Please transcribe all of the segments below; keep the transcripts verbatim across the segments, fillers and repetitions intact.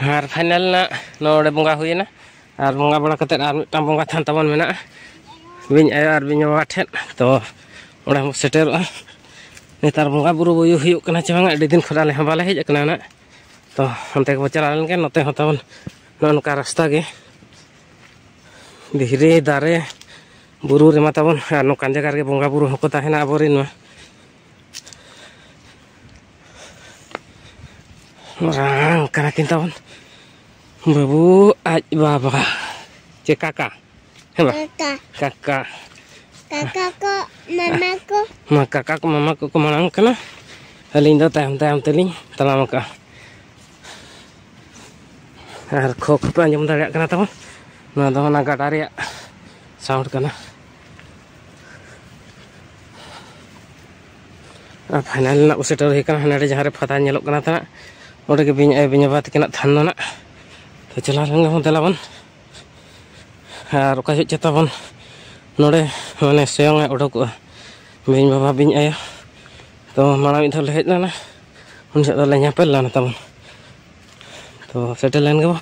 ᱟᱨ final ᱱᱟᱜ ᱱᱚᱰᱮ ᱵᱚᱸᱜᱟ ᱦᱩᱭᱮᱱᱟ᱾ ᱟᱨ ᱵᱚᱸᱜᱟ ᱵᱟᱲᱟ ᱠᱟᱛᱮᱫ ᱟᱨ ᱢᱤᱫᱴᱟᱝ ᱵᱚᱸᱜᱟ ᱛᱷᱟᱱ ᱛᱟᱵᱚᱱ ᱢᱮᱱᱟᱜᱼᱟ, ᱵᱤᱧ ᱟᱭᱳ ᱟᱨ ᱵᱤᱧ ᱵᱟᱵᱟ ᱴᱷᱮᱱ᱾ ᱛᱚ ᱚᱸᱰᱮ ᱦᱚᱸ ᱥᱮᱴᱮᱨᱚᱜᱼᱟ᱾ ᱱᱮᱛᱟᱨ ᱵᱚᱸᱜᱟ ᱵᱩᱨᱩ ᱵᱩᱭᱩ ᱦᱩᱭᱩᱜ ᱠᱟᱱᱟ ᱪᱮ ᱵᱟᱝᱟ, ᱟᱹᱰᱤ ᱫᱤᱱ ᱠᱷᱚᱱ ᱟᱞᱮ ᱦᱚᱸ ᱵᱟᱞᱮ ᱦᱮᱡ ᱟᱠᱟᱱᱟ ᱱᱟᱜ᱾ ᱛᱚ ᱚᱱᱛᱮ ᱜᱮᱵᱚ ᱪᱟᱞᱟᱣ ᱞᱮᱱ ᱜᱮ᱾ ᱱᱚᱛᱮ ᱦᱚᱸ ᱛᱟᱵᱚᱱ ᱱᱚᱜᱼᱚ ᱱᱚᱝᱠᱟ ᱨᱟᱥᱛᱟ ᱜᱮ, ᱫᱷᱤᱨᱤ, ᱫᱟᱨᱮ, ᱵᱩᱨᱩ ᱨᱮᱢᱟ ᱛᱟᱵᱚᱱ᱾ ᱟᱨ ᱱᱚᱝᱠᱟᱱ ᱡᱟᱭᱜᱟ ᱨᱮᱜᱮ ᱵᱚᱸᱜᱟ ᱵᱩᱨᱩ ᱦᱚᱸᱠᱚ ᱛᱟᱦᱮᱱᱟ ᱟᱵᱚᱨᱮᱱ ᱢᱟ᱾ ᱢᱟᱨᱟᱝ ᱠᱟᱱᱟ ᱠᱤᱱ ᱛᱟᱵᱚᱱ ᱵᱟᱹᱵᱩ ᱟᱡ ᱵᱟᱵᱟ, ᱪᱮ ᱠᱟᱠᱟ, ᱦᱮᱸ ᱵᱟ? ᱠᱟᱠᱟ᱾ ᱠᱟᱠᱟ᱾ ᱠᱟᱠᱟ ᱠᱚ, ᱢᱟᱢᱟ ᱠᱚ᱾ ᱢᱟ ᱠᱟᱠᱟ ᱠᱚ, ᱢᱟᱢᱟ ᱠᱚ ᱠᱚ ᱢᱟᱲᱟᱝ ᱠᱟᱱᱟ, ᱟᱹᱞᱤᱧ ᱫᱚ ᱛᱟᱭᱚᱢ ᱛᱟᱭᱚᱢ ᱛᱮᱞᱤᱧ ᱛᱟᱲᱟᱢ ᱟᱠᱟᱜᱼᱟ᱾ ᱟᱨ ᱠᱷᱚ ᱠᱷᱚ ᱯᱮ ᱟᱸᱡᱚᱢ ᱫᱟᱲᱮᱭᱟᱜ ᱠᱟᱱᱟ ᱛᱟᱵᱚᱱ, ᱱᱚᱣᱟ ᱫᱚ ᱚᱱᱟ ᱜᱟᱰᱟ ᱨᱮᱭᱟᱜ ᱥᱟᱣᱩᱱᱰ ᱠᱟᱱᱟ᱾ ᱟᱨ ᱯᱷᱟᱭᱱᱟᱞ ᱱᱟᱜ ᱵᱚ ᱥᱮᱴᱮᱨ ᱦᱩᱭ ᱠᱟᱱᱟ᱾ ᱦᱟᱸᱰᱮ ᱡᱟᱦᱟᱸ ᱨᱮ ᱯᱷᱟᱫᱟ ᱧᱮᱞᱚᱜ ᱠᱟᱱᱟ ᱛᱟᱦᱮᱸᱫ, ᱚᱸᱰᱮ ᱜᱮ ᱵᱤᱧ ᱟᱭᱳ ᱵᱤᱧ ᱵᱟᱵᱟ ᱛᱟᱹᱠᱤᱱᱟᱜ ᱛᱷᱟᱱ ᱫᱚ ᱱᱟᱜ᱾ ᱛᱚ ᱪᱟᱞᱟᱣ ᱞᱮᱱ ᱜᱮᱵᱚᱱ, ᱫᱮᱞᱟ ᱵᱚᱱ᱾ ᱟᱨ ᱚᱠᱟ ᱡᱚᱦᱚᱜ ᱪᱚ ᱛᱟᱵᱚᱱ ᱱᱚᱰᱮ ᱢᱟᱱᱮ ᱥᱚᱭᱚᱝ ᱮ ᱚᱰᱚᱠᱚᱜᱼᱟ, ᱵᱤᱧ ᱵᱟᱵᱟ ᱵᱤᱧ ᱟᱭᱳ᱾ ᱛᱚ ᱢᱟᱲᱟᱝ ᱢᱤᱫ ᱫᱷᱟᱣ ᱞᱮ ᱦᱮᱡ ᱞᱮᱱᱟ, ᱩᱱ ᱡᱚᱦᱚᱜ ᱫᱚᱞᱮ ᱧᱮᱯᱮᱞ ᱞᱮᱱᱟ ᱛᱟᱵᱚᱱ᱾ ᱛᱚ ᱥᱮᱴᱮᱨ ᱞᱮᱱ ᱜᱮᱵᱚᱱ᱾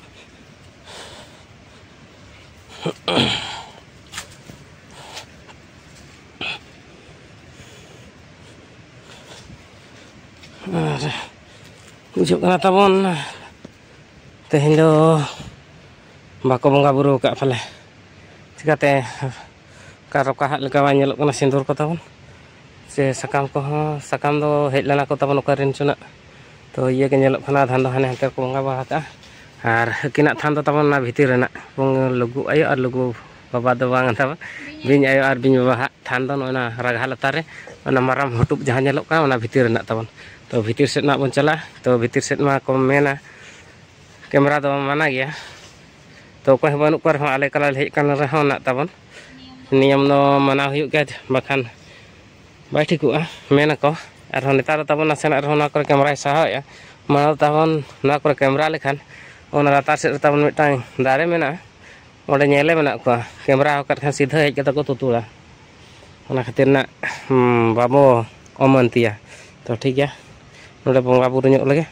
ᱟᱨ ᱵᱩᱡᱷᱟᱹᱜ ᱠᱟᱱᱟ ᱛᱟᱵᱚᱱ ᱛᱮᱦᱮᱧ ᱫᱚ ᱵᱟᱠᱚ ᱵᱚᱸᱜᱟ ᱵᱩᱨᱩ ᱟᱠᱟᱫ ᱯᱟᱞᱮ, ᱪᱤᱠᱟᱹᱛᱮ ᱚᱱᱠᱟ ᱨᱚᱠᱟ ᱦᱟᱜ ᱞᱮᱠᱟ ᱵᱟᱭ ᱧᱮᱞᱚᱜ ᱠᱟᱱᱟ ᱥᱤᱸᱫᱩᱨ ᱠᱚ ᱛᱟᱵᱚᱱ᱾ ᱥᱮ ᱥᱟᱠᱟᱢ ᱠᱚᱦᱚᱸ, ᱥᱟᱠᱟᱢ ᱫᱚ ᱦᱮᱡ ᱞᱮᱱᱟ ᱠᱚ ᱛᱟᱵᱚᱱ ᱚᱠᱟ ᱨᱮᱱ ᱪᱚ ᱱᱟᱜ᱾ ᱛᱚ ᱤᱭᱟᱹ ᱜᱮ ᱧᱮᱞᱚᱜ ᱠᱟᱱᱟ, ᱟᱫᱷᱟᱱ ᱫᱚ ᱦᱟᱱᱮ ᱦᱟᱱᱛᱮ ᱨᱮᱠᱚ ᱵᱚᱸᱜᱟ ᱵᱟᱲᱟ ᱠᱟᱜᱼᱟ᱾ ᱟᱨ ᱟᱹᱠᱤᱱᱟᱜ ᱛᱷᱟᱱ ᱫᱚ ᱛᱟᱵᱚᱱ ᱚᱱᱟ ᱵᱷᱤᱛᱤᱨ ᱨᱮᱱᱟᱜ, ᱞᱩᱜᱩ ᱟᱭᱳ ᱟᱨ ᱞᱩᱜᱩ ᱵᱟᱵᱟ ᱫᱚ ᱵᱟᱝ ᱛᱟᱵᱚᱱ, ᱵᱤᱧ ᱟᱭᱳ ᱟᱨ ᱵᱤᱧ ᱵᱟᱵᱟ ᱦᱟᱜ ᱛᱷᱟᱱ ᱫᱚ ᱱᱚᱜᱼᱚᱭ ᱚᱱᱟ ᱨᱟᱜᱷᱟ ᱞᱟᱛᱟᱨ ᱨᱮ, ᱚᱱᱟ ᱢᱟᱨᱟᱝ ᱦᱩᱴᱩᱵ ᱡᱟᱦᱟᱸ ᱧᱮᱞᱚᱜ ᱠᱟᱱᱟ, ᱚᱱᱟ ᱵᱷᱤᱛᱤᱨ ᱨᱮᱱᱟᱜ ᱛᱟᱵᱚᱱ᱾ ᱛᱚ ᱵᱷᱤᱛᱤᱨ ᱥᱮᱫ ᱱᱟᱜ ᱵᱚᱱ ᱪᱟᱞᱟᱜᱼᱟ᱾ ᱛᱚ ᱵᱷᱤᱛᱤᱨ ᱥᱮᱫ ᱢᱟ ᱠᱚ ᱢᱮᱱᱟ ᱠᱮᱢᱮᱨᱟ ᱫᱚ ᱢᱟᱱᱟ ᱜᱮᱭᱟ᱾ ᱛᱚ ᱚᱠᱚᱭ ᱦᱚᱸ ᱵᱟᱹᱱᱩᱜ ᱠᱚ ᱨᱮᱦᱚᱸ, ᱟᱞᱮ ᱮᱠᱞᱟ ᱞᱮ ᱦᱮᱡ ᱠᱟᱱ ᱨᱮᱦᱚᱸ ᱱᱟᱜ ᱛᱟᱵᱚᱱ ᱱᱤᱭᱚᱢ ᱫᱚ ᱢᱟᱱᱟᱣ ᱦᱩᱭᱩᱜ ᱜᱮᱭᱟ, ᱵᱟᱠᱷᱟᱱ ᱵᱟᱭ ᱴᱷᱤᱠᱚᱜᱼᱟ, ᱢᱮᱱᱟᱠᱚ᱾ ᱟᱨᱦᱚᱸ ᱱᱮᱛᱟᱨ ᱫᱚ ᱛᱟᱵᱚᱱ ᱱᱟᱥᱮᱱᱟᱜ ᱨᱮᱦᱚᱸ ᱱᱚᱣᱟ ᱠᱚᱨᱮ ᱠᱮᱢᱮᱨᱟᱭ ᱥᱟᱦᱟᱣᱮᱫᱼᱟ᱾ ᱢᱟᱲᱟᱝ ᱫᱚ ᱛᱟᱵᱚᱱ ᱱᱚᱣᱟ ᱠᱚᱨᱮ ᱠᱮᱢᱮᱨᱟ ᱞᱮᱠᱷᱟᱱ, ᱚᱱᱟ ᱞᱟᱛᱟᱨ ᱥᱮᱫ ᱨᱮ ᱛᱟᱵᱚᱱ ᱢᱤᱫᱴᱟᱝ ᱫᱟᱨᱮ ᱢᱮᱱᱟᱜᱼᱟ, ᱚᱸᱰᱮ ᱧᱮᱞᱮ ᱢᱮᱱᱟᱜ ᱠᱚᱣᱟ, ᱠᱮᱢᱮᱨᱟ ᱟᱠᱟᱫ ᱠᱷᱟᱱ ᱥᱤᱫᱷᱟᱹ ᱦᱮᱡ ᱠᱟᱛᱮ ᱠᱚ ᱛᱩᱛᱩᱲᱟ᱾ ᱚᱱᱟ ᱠᱷᱟᱹᱛᱤᱨ ᱱᱟᱜ, ᱦᱩᱸ, ᱵᱟᱵᱚ ᱚᱢᱟᱱᱛᱤᱭᱟ᱾ ᱛᱚ ᱴᱷᱤᱠ ᱜᱮᱭᱟ, ᱱᱚᱰᱮ ᱵᱚᱸᱜᱟ ᱵᱩᱨᱩ ᱧᱚᱜ ᱞᱮᱜᱮ᱾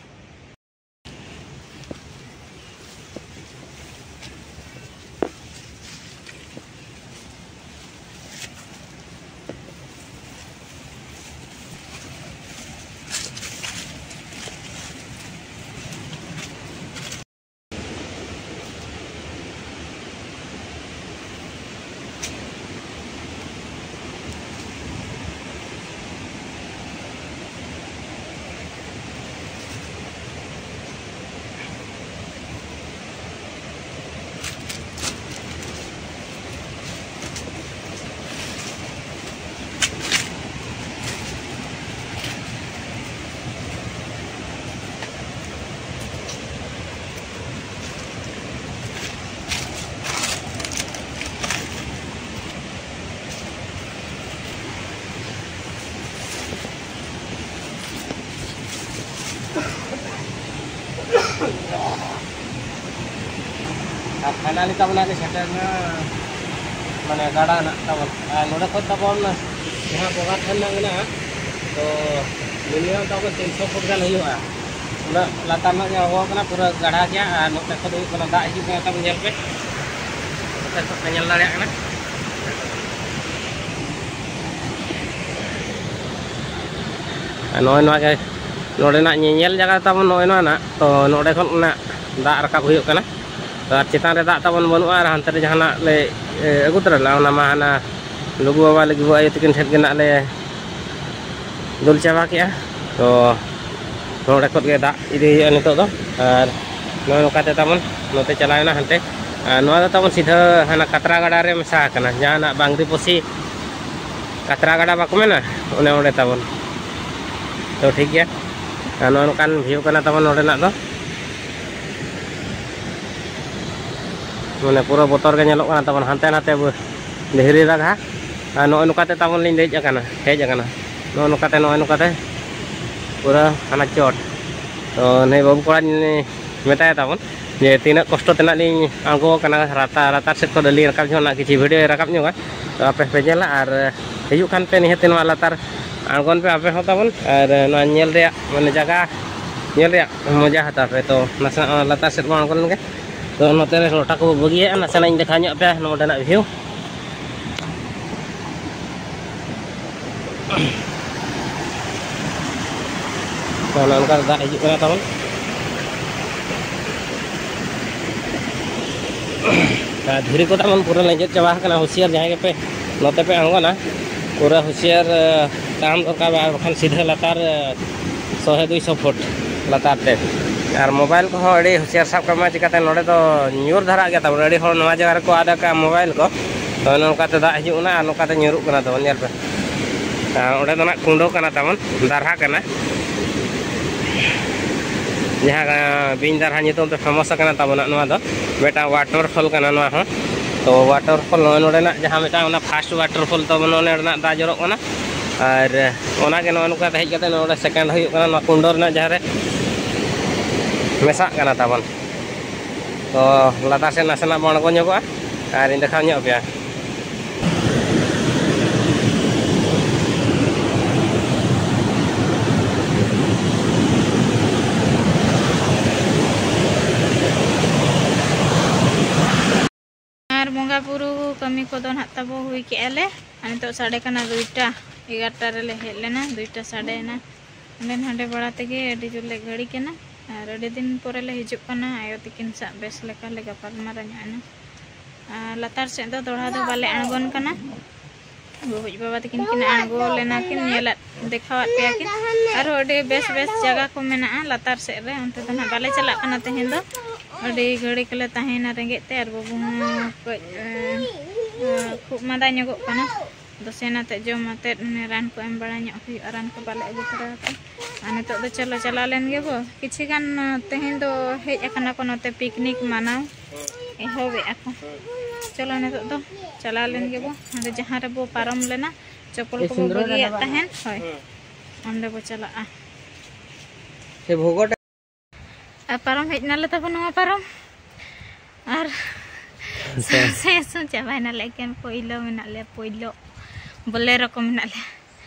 ᱟᱨ ᱯᱷᱟᱭᱱᱟᱞᱤ ᱛᱟᱵᱚᱱ ᱟᱞᱮ ᱥᱮᱴᱮᱨ ᱮᱱᱟ, ᱢᱟᱱᱮ ᱜᱟᱰᱟ ᱦᱮᱱᱟᱜ ᱛᱟᱵᱚᱱ᱾ ᱟᱨ ᱱᱚᱰᱮ ᱠᱷᱚᱱ ᱛᱟᱵᱚᱱ ᱡᱟᱦᱟᱸ ᱵᱚᱸᱜᱟ ᱛᱷᱟᱱ ᱨᱮᱱᱟᱜ ᱢᱮᱱᱟᱜᱼᱟ, ᱛᱚ ᱢᱤᱱᱤᱢᱟᱢ ᱛᱟᱵᱚᱱ ᱛᱤᱱᱥᱚ ᱯᱷᱩᱴ ᱜᱟᱱ ᱦᱩᱭᱩᱜᱼᱟ᱾ ᱩᱱᱟᱹᱜ ᱞᱟᱛᱟᱨ ᱧᱚᱜ ᱜᱮ ᱟᱬᱜᱚ ᱠᱟᱱᱟ, ᱯᱩᱨᱟᱹ ᱜᱟᱰᱟ ᱜᱮᱭᱟ᱾ ᱟᱨ ᱱᱚᱛᱮ ᱠᱷᱚᱱ ᱫᱚ ᱦᱩᱭᱩᱜ ᱠᱟᱱᱟ, ᱫᱟᱜ ᱦᱤᱡᱩᱜ ᱠᱟᱱᱟ ᱛᱟᱵᱚᱱ, ᱧᱮᱞ ᱯᱮ, ᱱᱚᱛᱮ ᱠᱷᱚᱱ ᱯᱮ ᱧᱮᱞ ᱫᱟᱲᱮᱭᱟᱜ ᱠᱟᱱᱟ᱾ ᱟᱨ ᱱᱚᱜᱼᱚᱭ ᱱᱚᱣᱟ ᱜᱮ ᱱᱚᱰᱮᱱᱟᱜ ᱧᱮᱧᱮᱞ ᱡᱟᱭᱜᱟ ᱛᱟᱵᱚᱱ, ᱱᱚᱜᱼᱚᱭ ᱱᱚᱣᱟ ᱱᱟᱜ᱾ ᱛᱚ ᱱᱚᱰᱮ ᱠᱷᱚᱱ ᱚᱱᱟ ᱫᱟᱜ ᱨᱟᱠᱟᱵ ᱦᱩᱭᱩᱜ ᱠᱟᱱᱟ᱾ ᱛᱚ ᱟᱨ ᱪᱮᱛᱟᱱ ᱨᱮ ᱫᱟᱜ ᱛᱟᱵᱚᱱ ᱵᱟᱹᱱᱩᱜᱼᱟ, ᱟᱨ ᱦᱟᱱᱛᱮ ᱨᱮ ᱡᱟᱦᱟᱱᱟᱜ ᱞᱮ, ᱮ, ᱟᱹᱜᱩ ᱛᱚᱨᱟ ᱞᱮᱫᱼᱟ, ᱚᱱᱟ ᱢᱟ ᱦᱟᱱᱟ ᱞᱩᱜᱩ ᱵᱟᱵᱟ, ᱞᱩᱜᱩ ᱟᱭᱳ ᱛᱟᱹᱠᱤᱱ ᱴᱷᱮᱱ ᱜᱮ ᱱᱟᱜ ᱞᱮ ᱫᱩᱞ ᱪᱟᱵᱟ ᱠᱮᱜᱼᱟ᱾ ᱛᱚ ᱱᱚᱰᱮ ᱠᱷᱚᱱ ᱜᱮ ᱫᱟᱜ ᱤᱫᱤ ᱦᱩᱭᱩᱜᱼᱟ ᱱᱤᱛᱚᱜ ᱫᱚ᱾ ᱟᱨ ᱱᱚᱜᱼᱚᱭ ᱱᱚᱝᱠᱟᱛᱮ ᱛᱟᱵᱚᱱ ᱱᱚᱛᱮ ᱪᱟᱞᱟᱣᱮᱱᱟ ᱦᱟᱱᱛᱮ᱾ ᱟᱨ ᱱᱚᱣᱟ ᱫᱚ ᱛᱟᱵᱚᱱ ᱥᱤᱫᱷᱟᱹ ᱦᱟᱱᱟ ᱠᱟᱛᱨᱟ ᱜᱟᱰᱟ ᱨᱮ ᱢᱮᱥᱟ ᱟᱠᱟᱱᱟ, ᱡᱟᱦᱟᱱᱟᱜ ᱵᱟᱝᱨᱤ ᱯᱚᱥᱤ ᱠᱟᱛᱨᱟ ᱜᱟᱰᱟ ᱵᱟᱠᱚ ᱢᱮᱱᱟ, ᱚᱱᱮ ᱚᱸᱰᱮ ᱛᱟᱵᱚᱱ᱾ ᱛᱚ ᱴᱷᱤᱠ ᱜᱮᱭᱟ, ᱟᱨ ᱱᱚᱜᱼᱚ ᱱᱚᱝᱠᱟᱱ ᱵᱷᱤᱭᱩ ᱠᱟᱱᱟ ᱛᱟᱵᱚᱱ ᱱᱚᱰᱮᱱᱟᱜ ᱫᱚ᱾ ᱢᱟᱱᱮ ᱯᱩᱨᱟᱹ ᱵᱚᱛᱚᱨ ᱜᱮ ᱧᱮᱞᱚᱜ ᱠᱟᱱᱟ ᱛᱟᱵᱚᱱ, ᱦᱟᱱᱛᱮ ᱱᱟᱛᱮ ᱵᱟᱹ-, ᱫᱷᱤᱨᱤ ᱫᱟᱜᱟ᱾ ᱟᱨ ᱱᱚᱜᱼᱚᱭ ᱱᱚᱝᱠᱟᱛᱮ ᱛᱟᱵᱚᱱ ᱞᱤᱧ ᱫᱮᱡ ᱟᱠᱟᱱᱟ, ᱦᱮᱡ ᱟᱠᱟᱱᱟ᱾ ᱱᱚᱜᱼᱚ ᱱᱚᱝᱠᱟᱛᱮ, ᱱᱚᱜᱼᱚᱭ ᱱᱚᱝᱠᱟᱛᱮ ᱯᱩᱨᱟᱹ ᱦᱟᱱᱟ ᱪᱚᱴ᱾ ᱛᱚ ᱱᱩᱭ ᱵᱟᱹᱵᱩ ᱠᱚᱲᱟᱧ ᱢᱮᱛᱟᱭ ᱛᱟᱵᱚᱱ ᱡᱮ ᱛᱤᱱᱟᱹᱜ ᱠᱚᱥᱴᱚ ᱛᱮᱱᱟᱜ ᱞᱤᱧ ᱟᱬᱜᱚ ᱟᱠᱟᱱᱟ, ᱞᱟᱛᱟᱨ, ᱞᱟᱛᱟᱨ ᱥᱮᱫ ᱠᱷᱚᱱ ᱟᱹᱞᱤᱧ ᱨᱟᱠᱟᱵ ᱡᱚᱝ ᱨᱮᱱᱟᱜ ᱠᱤᱪᱷᱩ ᱵᱷᱤᱰᱤᱭᱳ ᱨᱟᱠᱟᱵ ᱧᱚᱜᱟ᱾ ᱛᱚ ᱟᱯᱮ ᱯᱮ ᱧᱮᱞᱟ, ᱟᱨ ᱦᱤᱡᱩᱜ ᱠᱷᱟᱱ ᱯᱮ ᱱᱤᱦᱟᱹᱛ ᱱᱚᱣᱟ ᱞᱟᱛᱟᱨ ᱟᱬᱜᱚᱱ ᱯᱮ ᱟᱯᱮ ᱦᱚᱸ ᱛᱟᱵᱚᱱ, ᱟᱨ ᱱᱚᱣᱟ ᱧᱮᱞ ᱨᱮᱭᱟᱜ, ᱢᱟᱱᱮ ᱡᱟᱭᱜᱟ ᱧᱮᱞ ᱨᱮᱭᱟᱜ ᱢᱚᱡᱟ ᱦᱟᱛᱟᱣ ᱯᱮ᱾ ᱛᱚ ᱱᱟᱥᱮᱱᱟᱜ ᱚᱱᱟ ᱞᱟᱛᱟᱨ ᱥᱮᱫ ᱵᱚᱱ ᱟᱬᱜᱚ ᱞᱮᱱ ᱜᱮ᱾ ᱛᱚ ᱱᱚᱛᱮ ᱨᱮ ᱞᱚᱴᱟ ᱠᱚ ᱵᱟᱹᱜᱤᱭᱮᱫᱼᱟ, ᱱᱟᱥᱮᱱᱟᱜ ᱤᱧ ᱫᱮᱠᱷᱟᱣ ᱧᱚᱜ ᱯᱮᱭᱟ ᱱᱚᱰᱮᱱᱟᱜ ᱵᱷᱤᱭᱩ᱾ ᱛᱚ ᱱᱚᱜᱼᱚ ᱱᱚᱝᱠᱟ ᱫᱟᱜ ᱦᱤᱡᱩᱜ ᱠᱟᱱᱟ ᱛᱟᱵᱚᱱ᱾ ᱟᱨ ᱫᱷᱤᱨᱤ ᱠᱚ ᱛᱟᱵᱚᱱ ᱯᱩᱨᱟᱹ ᱞᱮᱸᱡᱮᱫ ᱪᱟᱵᱟ ᱟᱠᱟᱱᱟ᱾ ᱦᱩᱥᱤᱭᱟᱨ ᱡᱟᱦᱟᱸᱭ ᱜᱮᱯᱮ ᱱᱚᱛᱮ ᱯᱮ ᱟᱬᱜᱚᱱᱟ, ᱯᱩᱨᱟᱹ ᱦᱩᱥᱤᱭᱟᱨ, ᱮ, ᱛᱟᱲᱟᱢ ᱫᱚᱨᱠᱟᱨ, ᱟᱨ ᱵᱟᱠᱷᱟᱱ ᱥᱤᱫᱷᱟᱹ ᱞᱟᱛᱟᱨ, ᱮ, ᱥᱚᱭ ᱫᱩᱭᱥᱚ ᱯᱷᱩᱴ ᱞᱟᱛᱟᱨ ᱛᱮ᱾ ᱟᱨ ᱢᱳᱵᱟᱭᱤᱞ ᱠᱚᱦᱚᱸ ᱟᱹᱰᱤ ᱦᱩᱥᱤᱭᱟᱨ ᱥᱟᱵ ᱠᱟᱜ ᱢᱟ, ᱪᱤᱠᱟᱹᱛᱮ ᱱᱚᱰᱮ ᱫᱚ ᱧᱩᱨ ᱫᱷᱟᱨᱟᱜ ᱜᱮᱭᱟ ᱛᱟᱵᱚᱱ᱾ ᱟᱹᱰᱤ ᱦᱚᱲ ᱱᱚᱣᱟ ᱡᱟᱭᱜᱟ ᱨᱮᱠᱚ ᱟᱫ ᱟᱠᱟᱫᱼᱟ ᱢᱳᱵᱟᱭᱤᱞ ᱠᱚ᱾ ᱛᱚ ᱱᱚᱝᱠᱟᱛᱮ ᱫᱟᱜ ᱦᱤᱡᱩᱜ ᱠᱟᱱᱟ, ᱟᱨ ᱱᱚᱝᱠᱟᱛᱮ ᱧᱩᱨᱩᱜ ᱠᱟᱱᱟ ᱛᱟᱵᱚᱱ, ᱧᱮᱞ ᱯᱮ᱾ ᱟᱨ ᱚᱸᱰᱮ ᱫᱚ ᱱᱟᱜ ᱠᱩᱸᱰᱚ ᱠᱟᱱᱟ ᱛᱟᱵᱚᱱ, ᱫᱟᱨᱦᱟ ᱠᱟᱱᱟ, ᱡᱟᱦᱟᱸ ᱵᱤᱧ ᱫᱟᱨᱦᱟ ᱧᱩᱛᱩᱢ ᱛᱮ ᱯᱷᱮᱢᱟᱥ ᱟᱠᱟᱱᱟ ᱛᱟᱵᱚᱱᱟ᱾ ᱱᱚᱣᱟ ᱫᱚ ᱢᱤᱫᱴᱟᱝ ᱣᱟᱴᱟᱨ ᱯᱷᱚᱞ ᱠᱟᱱᱟ ᱱᱚᱣᱟ ᱦᱚᱸ᱾ ᱛᱚ ᱣᱟᱴᱟᱨ ᱯᱷᱚᱞ ᱱᱚᱜᱼᱚᱭ ᱱᱚᱰᱮᱱᱟᱜ ᱡᱟᱦᱟᱸ ᱢᱤᱫᱴᱟᱝ ᱚᱱᱟ ᱯᱷᱟᱥᱴ ᱣᱟᱴᱟᱨ ᱯᱷᱚᱞ ᱛᱟᱵᱚᱱ, ᱚᱱᱮ ᱚᱸᱰᱮᱱᱟᱜ ᱫᱟᱜ ᱡᱚᱨᱚᱜ ᱠᱟᱱᱟ᱾ ᱟᱨ ᱚᱱᱟᱜᱮ ᱱᱚᱜᱼᱚᱭ ᱱᱚᱝᱠᱟ ᱦᱮᱡ ᱠᱟᱛᱮ ᱱᱚᱰᱮ ᱥᱮᱠᱮᱱᱰ ᱦᱩᱭᱩᱜ ᱠᱟᱱᱟ ᱱᱚᱣᱟ ᱠᱩᱸᱰᱚ ᱨᱮᱱᱟᱜ, ᱡᱟᱦᱟᱸ ᱨᱮ ᱢᱮᱥᱟᱜ ᱠᱟᱱᱟ ᱛᱟᱵᱚᱱ᱾ ᱛᱚ ᱞᱟᱛᱟᱨ ᱥᱮᱫ ᱱᱟᱥᱮᱱᱟᱜ ᱵᱚᱱ ᱟᱬᱜᱚ ᱧᱚᱜᱚᱜᱼᱟ ᱟᱨ ᱤᱧ ᱫᱮᱠᱷᱟᱣ ᱧᱚᱜ ᱯᱮᱭᱟ᱾ ᱟᱨ ᱵᱚᱸᱜᱟ ᱵᱩᱨᱩ ᱠᱟᱹᱢᱤ ᱠᱚᱫᱚ ᱱᱟᱦᱟᱜ ᱛᱟᱵᱚ ᱦᱩᱭ ᱠᱮᱜᱼᱟ ᱞᱮ᱾ ᱟᱨ ᱱᱤᱛᱚᱜ ᱥᱟᱰᱮ ᱠᱟᱱᱟ ᱫᱩᱭᱴᱟ, ᱮᱜᱟᱨᱚᱴᱟ ᱨᱮᱞᱮ ᱦᱮᱡ ᱞᱮᱱᱟ, ᱫᱩᱭᱴᱟ ᱥᱟᱰᱮᱭᱮᱱᱟ᱾ ᱦᱟᱸᱰᱮ ᱱᱟᱰᱮ ᱵᱟᱲᱟ ᱛᱮᱜᱮ ᱟᱹᱰᱤ ᱡᱳᱨ ᱞᱮ ᱜᱷᱟᱹᱲᱤ ᱠᱟᱱᱟ᱾ ᱟᱨ ᱟᱹᱰᱤ ᱫᱤᱱ ᱯᱚᱨᱮ ᱞᱮ ᱦᱤᱡᱩᱜ ᱠᱟᱱᱟ, ᱟᱭᱳ ᱛᱤᱠᱤᱱ ᱥᱟᱶ ᱵᱮᱥ ᱞᱮᱠᱟ ᱞᱮ ᱜᱟᱯᱟᱞ ᱢᱟᱨᱟᱣ ᱧᱚᱜ ᱮᱱᱟ᱾ ᱟᱨ ᱞᱟᱛᱟᱨ ᱥᱮᱫ ᱫᱚ ᱫᱚᱦᱲᱟ ᱫᱚ ᱵᱟᱞᱮ ᱟᱬᱜᱚᱱ ᱠᱟᱱᱟ᱾ ᱜᱚᱜᱚᱡ ᱵᱟᱵᱟ ᱛᱟᱹᱠᱤᱱ ᱠᱤᱱ ᱟᱬᱜᱚ ᱞᱮᱱᱟ ᱠᱤᱱ, ᱧᱮᱞᱟᱫ ᱫᱮᱠᱷᱟᱣᱟᱫ ᱯᱮᱭᱟ ᱠᱤᱱ᱾ ᱟᱨᱦᱚᱸ ᱟᱹᱰᱤ ᱵᱮᱥ ᱵᱮᱥ ᱡᱟᱭᱜᱟ ᱠᱚ ᱢᱮᱱᱟᱜᱼᱟ ᱞᱟᱛᱟᱨ ᱥᱮᱫ ᱨᱮ, ᱚᱱᱛᱮ ᱫᱚ ᱱᱟᱦᱟᱜ ᱵᱟᱞᱮ ᱪᱟᱞᱟᱜ ᱠᱟᱱᱟ ᱛᱮᱦᱮᱧ ᱫᱚ᱾ ᱟᱹᱰᱤ ᱜᱷᱟᱹᱲᱤ ᱠᱚᱞᱮ ᱛᱟᱦᱮᱸᱭᱮᱱᱟ ᱨᱮᱸᱜᱮᱡ ᱛᱮ, ᱟᱨ ᱵᱟᱹᱵᱩ ᱦᱚᱸ ᱠᱟᱹᱡ ᱮ, ᱮ, ᱠᱷᱩᱜ ᱢᱟᱸᱫᱟ ᱧᱚᱜᱚᱜ ᱠᱟᱱᱟ᱾ ᱟᱫᱚ ᱥᱮᱱ ᱟᱛᱮᱫ ᱡᱚᱢ ᱟᱛᱮᱫ ᱚᱱᱮ ᱨᱟᱱ ᱠᱚ ᱮᱢ ᱵᱟᱲᱟ ᱧᱚᱜ ᱦᱩᱭᱩᱜᱼᱟ, ᱨᱟᱱ ᱠᱚ ᱵᱟᱞᱮ ᱟᱹᱜᱩ ᱛᱚᱨᱟ ᱟᱠᱟᱫᱟ᱾ ᱟᱨ ᱱᱤᱛᱚᱜ ᱫᱚ ᱪᱚᱞᱚ ᱪᱟᱞᱟᱣ ᱞᱮᱱ ᱜᱮᱵᱚ, ᱠᱤᱪᱷᱤ ᱜᱟᱱ ᱛᱮᱦᱮᱧ ᱫᱚ ᱦᱮᱡ ᱟᱠᱟᱱᱟ ᱠᱚ ᱱᱚᱛᱮ ᱯᱤᱠᱱᱤᱠ ᱢᱟᱱᱟᱣ ᱮᱦᱚᱵᱮᱜᱼᱟ ᱠᱚ᱾ ᱪᱚᱞᱚ ᱱᱤᱛᱚᱜ ᱫᱚ ᱪᱟᱞᱟᱣ ᱞᱮᱱ ᱜᱮᱵᱚ, ᱦᱟᱸᱰᱮ ᱡᱟᱦᱟᱸ ᱨᱮᱵᱚ ᱯᱟᱨᱚᱢ ᱞᱮᱱᱟ, ᱪᱚᱯᱚᱞ ᱠᱚᱵᱚ ᱵᱟᱹᱜᱤᱭᱟᱜ ᱛᱟᱦᱮᱱ, ᱦᱳᱭ, ᱚᱸᱰᱮ ᱵᱚ ᱪᱟᱞᱟᱜᱼᱟ᱾ ᱟᱨ ᱯᱟᱨᱚᱢ ᱦᱮᱡ ᱱᱟᱞᱮ ᱛᱟᱵᱚ ᱱᱚᱣᱟ ᱯᱟᱨᱚᱢ᱾ ᱟᱨ ᱥᱮ ᱥᱩ ᱪᱟᱵᱟᱭ ᱱᱟᱞᱮ, ᱮᱠᱮᱱ ᱯᱳᱭᱞᱳ ᱢᱮᱱᱟᱜ ᱞᱮᱭᱟ, ᱯᱳᱭᱞᱳ ᱵᱚᱞᱮᱨᱳ ᱠᱚ ᱢᱮᱱᱟᱜ ᱞᱮᱭᱟ᱾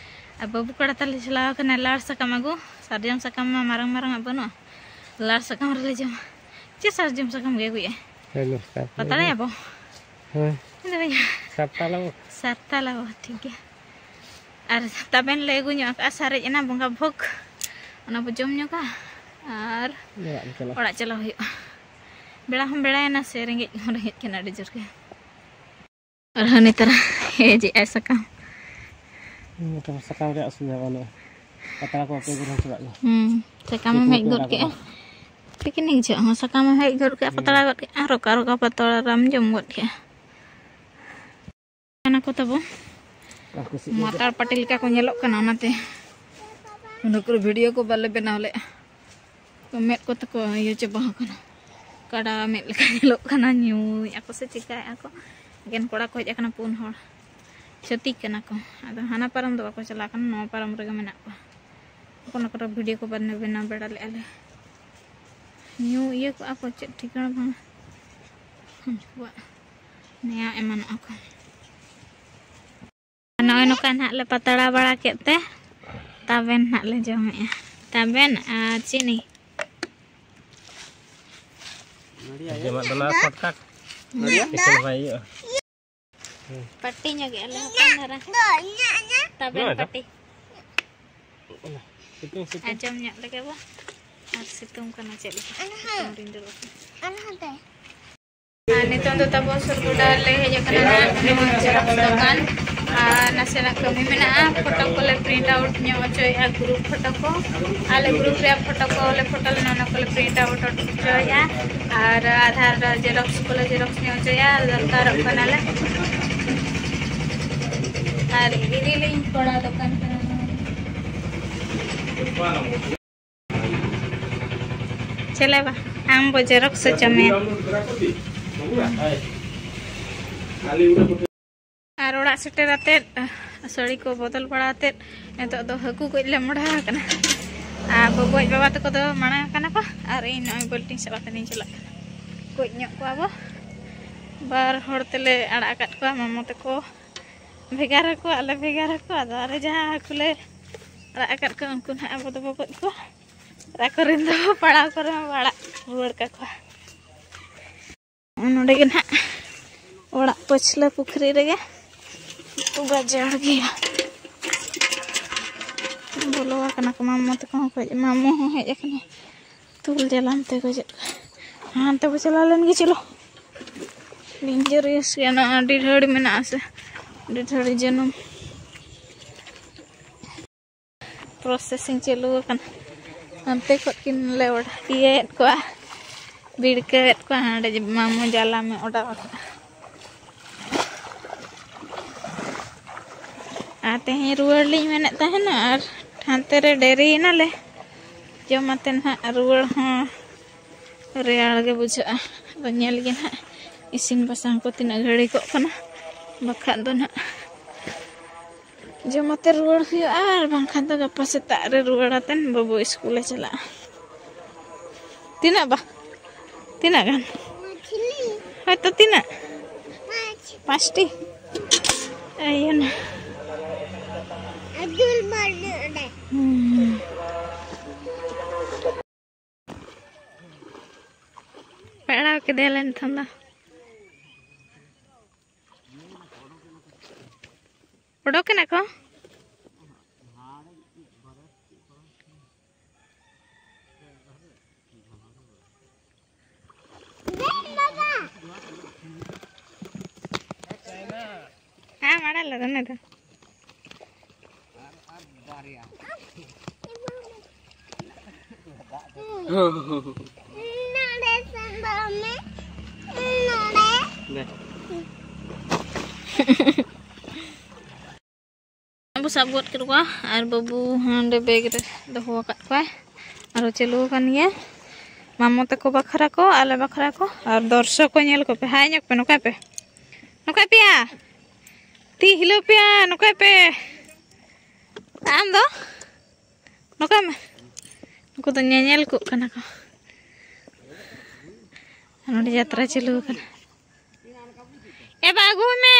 ᱟᱨ ᱵᱟᱹᱵᱩ ᱠᱚᱲᱟ ᱛᱟᱞᱮ ᱪᱟᱞᱟᱣ ᱠᱟᱱᱟ ᱞᱟᱲ ᱥᱟᱠᱟᱢ ᱟᱹᱜᱩ᱾ ᱥᱟᱨᱡᱚᱢ ᱥᱟᱠᱟᱢ ᱢᱟ ᱢᱟᱨᱟᱝ ᱢᱟᱨᱟᱝ ᱟᱜ ᱵᱟᱹᱱᱩᱜᱼᱟ, ᱞᱟᱲ ᱥᱟᱠᱟᱢ ᱨᱮᱞᱮ ᱡᱚᱢᱟ᱾ ᱪᱮᱫ ᱥᱟᱨᱡᱚᱢ ᱥᱟᱠᱟᱢ ᱜᱮ ᱟᱹᱜᱩᱭᱟ? ᱦᱮᱞᱳ, ᱥᱟᱨᱡᱚᱢ᱾ ᱯᱟᱛᱲᱟᱭᱟᱵᱚ? ᱦᱳᱭ᱾ ᱤᱧ ᱫᱚ ᱵᱟᱹᱧ ᱥᱟᱯᱛᱟ ᱞᱟᱵᱚ᱾ ᱥᱟᱯᱛᱟ ᱞᱟᱵᱚ, ᱴᱷᱤᱠ ᱜᱮᱭᱟ᱾ ᱟᱨ ᱛᱟᱵᱮᱱ ᱞᱮ ᱟᱹᱜᱩ ᱧᱚᱜ ᱟᱠᱟᱫᱼᱟ, ᱥᱟᱨᱮᱡ ᱮᱱᱟ ᱵᱚᱸᱜᱟ ᱵᱷᱳᱜᱽ, ᱚᱱᱟ ᱵᱚ ᱡᱚᱢ ᱧᱚᱜᱟ ᱟᱨ ᱚᱲᱟᱜ ᱪᱟᱞᱟᱜ ᱦᱩᱭᱩᱜᱼᱟ᱾ ᱵᱮᱲᱟ ᱦᱚᱸ ᱵᱮᱲᱟᱭᱮᱱᱟ ᱥᱮ, ᱨᱮᱸᱜᱮᱡ ᱦᱚᱸ ᱨᱮᱸᱜᱮᱡ ᱠᱟᱱᱟ ᱟᱹᱰᱤ ᱡᱳᱨ ᱜᱮ᱾ ᱟᱨ ᱦᱟᱹᱱᱤ ᱛᱟᱨᱟ ᱦᱮᱡ ᱮᱜᱼᱟᱭ ᱥᱟᱠᱟᱢ᱾ ᱱᱤᱛᱚᱜ ᱥᱟᱠᱟᱢ ᱨᱮᱭᱟᱜ ᱚᱥᱩᱵᱤᱫᱷᱟ ᱵᱟᱹᱱᱩᱜᱼᱟ, ᱯᱟᱛᱲᱟ ᱠᱚ ᱟᱯᱮ ᱜᱮ ᱨᱚᱦᱚᱭ ᱪᱟᱵᱟᱜ ᱜᱮ᱾ ᱦᱩᱸ, ᱥᱟᱠᱟᱢ ᱮᱢ ᱦᱮᱡ ᱜᱚᱫ ᱠᱮᱜᱼᱟ᱾ ᱯᱤᱠᱱᱤᱠ ᱡᱚᱦᱚᱜ ᱦᱚᱸ ᱥᱟᱠᱟᱢ ᱮᱢ ᱦᱮᱡ ᱜᱚᱫ ᱠᱮᱜᱼᱟ, ᱯᱟᱛᱲᱟ ᱜᱚᱫ ᱠᱮᱜᱼᱟ, ᱨᱚᱠᱟ ᱨᱚᱠᱟ ᱯᱟᱛᱲᱟ ᱨᱟᱢ ᱡᱚᱢ ᱜᱚᱫ ᱠᱮᱜᱼᱟ᱾ ᱠᱟᱱᱟ ᱠᱚ ᱛᱟᱵᱚ᱾ ᱟᱨ ᱠᱩᱥᱤ ᱜᱮ ᱢᱟᱛᱟᱲ ᱯᱟᱹᱴᱤ ᱞᱮᱠᱟ ᱠᱚ ᱧᱮᱞᱚᱜ ᱠᱟᱱᱟ, ᱚᱱᱟᱛᱮ ᱚᱱᱟ ᱠᱚᱨᱮ ᱵᱷᱤᱰᱤᱭᱳ ᱠᱚ ᱵᱟᱞᱮ ᱵᱮᱱᱟᱣ ᱞᱮᱫᱼᱟ᱾ ᱢᱮᱫ ᱠᱚ ᱛᱟᱠᱚ ᱤᱭᱟᱹ ᱪᱟᱵᱟ ᱟᱠᱟᱱᱟ, ᱠᱟᱰᱟ ᱢᱮᱫ ᱞᱮᱠᱟ ᱧᱮᱞᱚᱜ ᱠᱟᱱᱟ᱾ ᱧᱩᱭᱮᱫᱼᱟ ᱠᱚ ᱥᱮ ᱪᱤᱠᱟᱹᱭᱮᱫᱼᱟ ᱠᱚ, ᱮᱠᱮᱱ ᱠᱚᱲᱟ ᱠᱚ ᱦᱮᱡ ᱟᱠᱟᱱᱟ, ᱯᱩᱱ ᱦᱚᱲ ᱪᱷᱟᱹᱛᱤᱠ ᱠᱟᱱᱟ ᱠᱚ᱾ ᱟᱫᱚ ᱦᱟᱱᱟ ᱯᱟᱨᱚᱢ ᱫᱚ ᱵᱟᱠᱚ ᱪᱟᱞᱟᱣ ᱠᱟᱱᱟ, ᱱᱚᱣᱟ ᱯᱟᱨᱚᱢ ᱨᱮᱜᱮ ᱢᱮᱱᱟᱜ ᱠᱚᱣᱟ᱾ ᱚᱱᱟ ᱠᱚᱨᱮ ᱵᱷᱤᱰᱤᱭᱳ ᱠᱚ ᱵᱟᱞᱮ ᱵᱮᱱᱟᱣ ᱵᱟᱲᱟ ᱞᱮᱫᱼᱟ ᱞᱮ᱾ ᱧᱩ ᱤᱭᱟᱹ ᱠᱚᱜᱼᱟ ᱠᱚ, ᱪᱮᱫ ᱴᱷᱤᱠᱟᱹᱬᱟ ᱵᱟᱝ᱾ ᱩᱱᱠᱩᱣᱟᱜ ᱱᱮᱭᱟᱣ ᱮᱢᱟᱱᱚᱜᱼᱟ ᱠᱚ᱾ ᱱᱚᱜᱼᱚᱭ ᱱᱚᱝᱠᱟ ᱱᱟᱦᱟᱜ ᱞᱮ ᱯᱟᱛᱲᱟ ᱵᱟᱲᱟ ᱠᱮᱫ ᱛᱮ ᱛᱟᱵᱮᱱ ᱱᱟᱦᱟᱜ ᱞᱮ ᱡᱚᱢᱮᱜᱼᱟ᱾ ᱛᱟᱵᱮᱱ ᱟᱨ ᱪᱤᱱᱤ᱾ ᱡᱚᱢᱟᱜ ᱫᱚ ᱱᱚᱣᱟ shortcut᱾ ᱤᱥᱤᱱ ᱵᱟᱭ ᱦᱩᱭᱩᱜᱼᱟ᱾ ᱯᱟᱹᱴᱤ ᱧᱚᱜᱮᱜᱼᱟ ᱞᱮ ᱦᱚᱯᱚᱱ ᱫᱷᱟᱨᱟ᱾ ᱛᱟᱵᱮᱱ ᱱᱚᱣᱟ ᱫᱚ? ᱯᱟᱹᱴᱤ᱾ ᱥᱤᱛᱩᱝ, ᱥᱤᱛᱩᱝ᱾ ᱟᱸᱡᱚᱢ ᱧᱚᱜ ᱞᱮᱜᱮ ᱵᱚ᱾ ᱟᱨ ᱥᱤᱛᱩᱝ ᱠᱟᱱᱟ ᱪᱮᱫ ᱞᱮᱠᱟ? ᱥᱤᱛᱩᱝ ᱨᱤᱧ ᱫᱩᱲᱩᱵ ᱟᱠᱟᱱᱟ᱾ ᱟᱨ ᱱᱤᱛᱚᱝ ᱫᱚ ᱛᱟᱵᱚ ᱥᱩᱨᱜᱩᱰᱟ ᱞᱮ ᱦᱮᱡ ᱟᱠᱟᱱᱟ ᱱᱟᱦᱟᱜ, ᱱᱚᱣᱟ ᱡᱮᱨᱚᱠᱥ ᱫᱚᱠᱟᱱ᱾ ᱟᱨ ᱱᱟᱥᱮᱱᱟᱜ ᱠᱟᱹᱢᱤ ᱢᱮᱱᱟᱜᱼᱟ, ᱯᱷᱳᱴᱳ ᱠᱚᱞᱮ ᱯᱨᱤᱱᱴ ᱟᱣᱩᱴ ᱧᱚᱜ ᱦᱚᱪᱚᱭᱮᱫᱼᱟ, ᱜᱨᱩᱯ ᱯᱷᱳᱴᱳ ᱠᱚ᱾ ᱟᱞᱮ ᱜᱨᱩᱯ ᱨᱮᱭᱟᱜ ᱯᱷᱳᱴᱳ ᱠᱚᱞᱮ ᱯᱷᱳᱴᱳ ᱞᱮᱱᱟ, ᱚᱱᱟ ᱠᱚᱞᱮ ᱯᱨᱤᱱᱴ ᱟᱣᱩᱴ ᱦᱚᱪᱚᱭᱮᱫᱼᱟ᱾ ᱟᱨ ᱟᱫᱷᱟᱨ ᱡᱮᱨᱚᱠᱥ ᱠᱚᱞᱮ ᱡᱮᱨᱚᱠᱥ ᱧᱚᱜ ᱦᱚᱪᱚᱭᱟ, ᱫᱚᱨᱠᱟᱨᱚᱜ ᱠᱟᱱᱟᱞᱮ᱾ ᱟᱨ ᱤᱫᱤ ᱞᱤᱧ ᱠᱚᱲᱟ ᱫᱚᱠᱟᱱ ᱠᱟᱱᱟ ᱱᱚᱣᱟ᱾ ᱪᱮᱞᱮ ᱵᱟ, ᱟᱢ ᱵᱚ ᱡᱮᱨᱚᱠᱥ ᱦᱚᱪᱚ ᱢᱮᱭᱟ᱾ ᱟᱨ ᱚᱲᱟᱜ ᱥᱮᱴᱮᱨ ᱟᱛᱮᱫ, ᱥᱟᱹᱲᱤ ᱠᱚ ᱵᱚᱫᱚᱞ ᱵᱟᱲᱟ ᱟᱛᱮᱫ, ᱱᱤᱛᱚᱜ ᱫᱚ ᱦᱟᱹᱠᱩ ᱜᱚᱡ ᱞᱮ ᱢᱚᱦᱰᱟ ᱟᱠᱟᱱᱟ᱾ ᱟᱨ ᱜᱚᱜᱚᱡ ᱵᱟᱵᱟ ᱛᱟᱠᱚ ᱫᱚ ᱢᱟᱲᱟᱝ ᱟᱠᱟᱱᱟ ᱠᱚ, ᱟᱨ ᱤᱧ ᱱᱚᱜᱼᱚᱭ ᱵᱟᱹᱞᱴᱤᱱ ᱥᱟᱵ ᱠᱟᱛᱮ ᱤᱧ ᱪᱟᱞᱟᱜ ᱠᱟᱱᱟ᱾ ᱜᱚᱡ ᱧᱚᱜ ᱠᱚᱣᱟ ᱵᱚ, ᱵᱟᱨ ᱦᱚᱲ ᱛᱮᱞᱮ ᱟᱲᱟᱜ ᱟᱠᱟᱫ ᱠᱚᱣᱟ, ᱢᱟᱢᱚ ᱛᱟᱠᱚ ᱵᱷᱮᱜᱟᱨ ᱟᱠᱚ, ᱟᱞᱮ ᱵᱷᱮᱜᱟᱨ ᱟᱠᱚ᱾ ᱟᱫᱚ ᱟᱞᱮ ᱡᱟᱦᱟᱸ ᱦᱟᱹᱠᱩ ᱞᱮ ᱟᱲᱟᱜ ᱟᱠᱟᱫ ᱠᱚᱣᱟ, ᱩᱱᱠᱩ ᱱᱟᱦᱟᱜ ᱟᱵᱚ ᱫᱚᱵᱚ ᱜᱚᱡ ᱠᱚᱣᱟ᱾ ᱟᱨ ᱟᱠᱚ ᱨᱮᱱ ᱫᱚ ᱯᱟᱲᱟᱣ ᱠᱚᱨᱮ ᱦᱚᱸ ᱟᱲᱟᱜ ᱨᱩᱣᱟᱹᱲ ᱠᱟᱠᱚᱣᱟ᱾ ᱱᱚᱰᱮ ᱜᱮ ᱱᱟᱦᱟᱜ ᱚᱲᱟᱜ ᱯᱟᱹᱪᱷᱞᱟᱹ ᱯᱩᱠᱷᱨᱤ ᱨᱮᱜᱮ ᱩᱛᱩ ᱜᱟᱡᱟᱲ ᱜᱮᱭᱟ᱾ ᱵᱚᱞᱚ ᱟᱠᱟᱱᱟ ᱠᱚ ᱢᱟᱢᱚ ᱛᱟᱠᱚ ᱦᱚᱸ ᱠᱚ ᱦᱮᱡ, ᱢᱟᱢᱚ ᱦᱚᱸ ᱦᱮᱡ ᱟᱠᱟᱱᱟ᱾ ᱛᱩᱞ ᱡᱟᱞᱟᱢ ᱛᱮ ᱜᱚᱡᱮᱫ ᱠᱚᱣᱟ᱾ ᱦᱟᱱᱛᱮ ᱵᱚ ᱪᱟᱞᱟᱣ ᱞᱮᱱ ᱜᱮ, ᱪᱚᱞᱚ᱾ Dangerous ᱜᱮᱭᱟ ᱱᱚᱣᱟ, ᱟᱹᱰᱤ ᱰᱷᱟᱹᱲ ᱢᱮᱱᱟᱜᱼᱟ ᱥᱮ, ᱟᱹᱰᱤ ᱰᱷᱟᱹᱲ ᱡᱟᱹᱱᱩᱢ᱾ Processing ᱪᱟᱹᱞᱩ ᱟᱠᱟᱱᱟ᱾ ᱦᱟᱱᱛᱮ ᱠᱷᱚᱱ ᱠᱤᱱ ᱞᱮ ᱚᱰ-, ᱤᱭᱟᱹᱭᱮᱫ ᱠᱚᱣᱟ, ᱵᱤᱲᱠᱟᱹᱣᱮᱫ ᱠᱚᱣᱟ᱾ ᱦᱟᱸᱰᱮ ᱡᱮ ᱢᱟᱢᱚ ᱡᱟᱞᱟᱢᱮ ᱚᱰᱟᱣ ᱟᱠᱟᱫᱼᱟ᱾ ᱟᱨ ᱛᱮᱦᱮᱧ ᱨᱩᱣᱟᱹᱲ ᱞᱤᱧ ᱢᱮᱱᱮᱫ ᱛᱟᱦᱮᱱᱟ, ᱟᱨ ᱦᱟᱱᱛᱮ ᱨᱮ ᱰᱮᱨᱤᱭᱮᱱᱟᱞᱮ᱾ ᱡᱚᱢ ᱟᱛᱮ ᱱᱟᱦᱟᱜ ᱨᱩᱣᱟᱹᱲ ᱦᱚᱸ ᱨᱮᱭᱟᱲ ᱜᱮ ᱵᱩᱡᱷᱟᱹᱜᱼᱟ᱾ ᱟᱫᱚ ᱧᱮᱞ ᱜᱮ ᱱᱟᱦᱟᱜ ᱤᱥᱤᱱ ᱵᱟᱥᱟᱝ ᱠᱚ ᱛᱤᱱᱟᱹᱜ ᱜᱷᱟᱹᱲᱤᱠᱚᱜ ᱠᱟᱱᱟ, ᱵᱟᱠᱷᱟᱱ ᱫᱚ ᱱᱟᱦᱟᱜ ᱡᱚᱢ ᱟᱛᱮ ᱨᱩᱣᱟᱹᱲ ᱦᱩᱭᱩᱜᱼᱟ, ᱟᱨ ᱵᱟᱝᱠᱷᱟᱱ ᱫᱚ ᱜᱟᱯᱟ ᱥᱮᱛᱟᱜ ᱨᱮ ᱨᱩᱣᱟᱹᱲ ᱟᱛᱮᱱ ᱵᱟᱹᱵᱩ ᱤᱥᱠᱩᱞᱮ ᱪᱟᱞᱟᱜᱼᱟ᱾ ᱛᱤᱱᱟᱹᱜ ᱵᱟ? ᱛᱤᱱᱟᱹᱜ ᱜᱟᱱ? ᱦᱳᱭᱛᱚ, ᱛᱤᱱᱟᱹᱜ? ᱯᱟᱸᱪᱴᱤ? ᱤᱭᱟᱹ ᱱᱟ᱾ ᱦᱩᱸ᱾ ᱯᱮᱲᱟ ᱠᱮᱫᱮᱭᱟᱞᱮ ᱱᱤᱛᱚᱝ ᱫᱚ᱾ ᱚᱰᱚᱠ ᱮᱱᱟ ᱠᱚ᱾ ᱦᱮᱸ, ᱢᱟᱲᱟᱝ ᱞᱮᱫᱟ ᱚᱱᱟ ᱫᱚ᱾ ᱱᱚᱰᱮ ᱥᱮᱱᱚᱜ ᱢᱮ᱾ ᱱᱚᱰᱮ᱾ ᱫᱮ᱾ ᱵᱟᱹᱵᱩ ᱥᱟᱵ ᱜᱚᱫ ᱠᱮᱫ ᱠᱚᱣᱟ ᱟᱨ ᱵᱟᱹᱵᱩ ᱦᱟᱸᱰᱮ ᱵᱮᱜᱽ ᱨᱮ ᱫᱚᱦᱚ ᱟᱠᱟᱫ ᱠᱚᱣᱟᱭ᱾ ᱟᱨᱚ ᱪᱟᱹᱞᱩ ᱟᱠᱟᱱ ᱜᱮᱭᱟ᱾ ᱢᱟᱢᱚ ᱛᱟᱠᱚ ᱵᱟᱠᱷᱨᱟ ᱠᱚ, ᱟᱞᱮ ᱵᱟᱠᱷᱨᱟ ᱠᱚ, ᱟᱨ ᱫᱚᱨᱥᱚᱠ ᱠᱚ ᱧᱮᱞ ᱠᱚᱯᱮ᱾ ᱦᱟᱭ ᱧᱚᱜ ᱯᱮ, ᱱᱚᱝᱠᱟᱭ ᱯᱮ᱾ ᱱᱚᱝᱠᱟᱭ ᱯᱮᱭᱟ᱾ ᱛᱤ ᱦᱤᱞᱟᱹᱣ ᱯᱮᱭᱟ, ᱱᱚᱝᱠᱟᱭ ᱯᱮ᱾ ᱟᱢ ᱫᱚ? ᱱᱚᱝᱠᱟᱭ ᱢᱮ᱾ ᱩᱱᱠᱩ ᱫᱚ ᱧᱮᱧᱮᱞ ᱠᱚᱜ ᱠᱟᱱᱟ ᱠᱚ᱾ ᱱᱚᱰᱮ ᱡᱟᱛᱨᱟ ᱪᱟᱹᱞᱩ ᱟᱠᱟᱱᱟ᱾ ᱮ ᱵᱟ, ᱟᱹᱜᱩᱭ ᱢᱮ᱾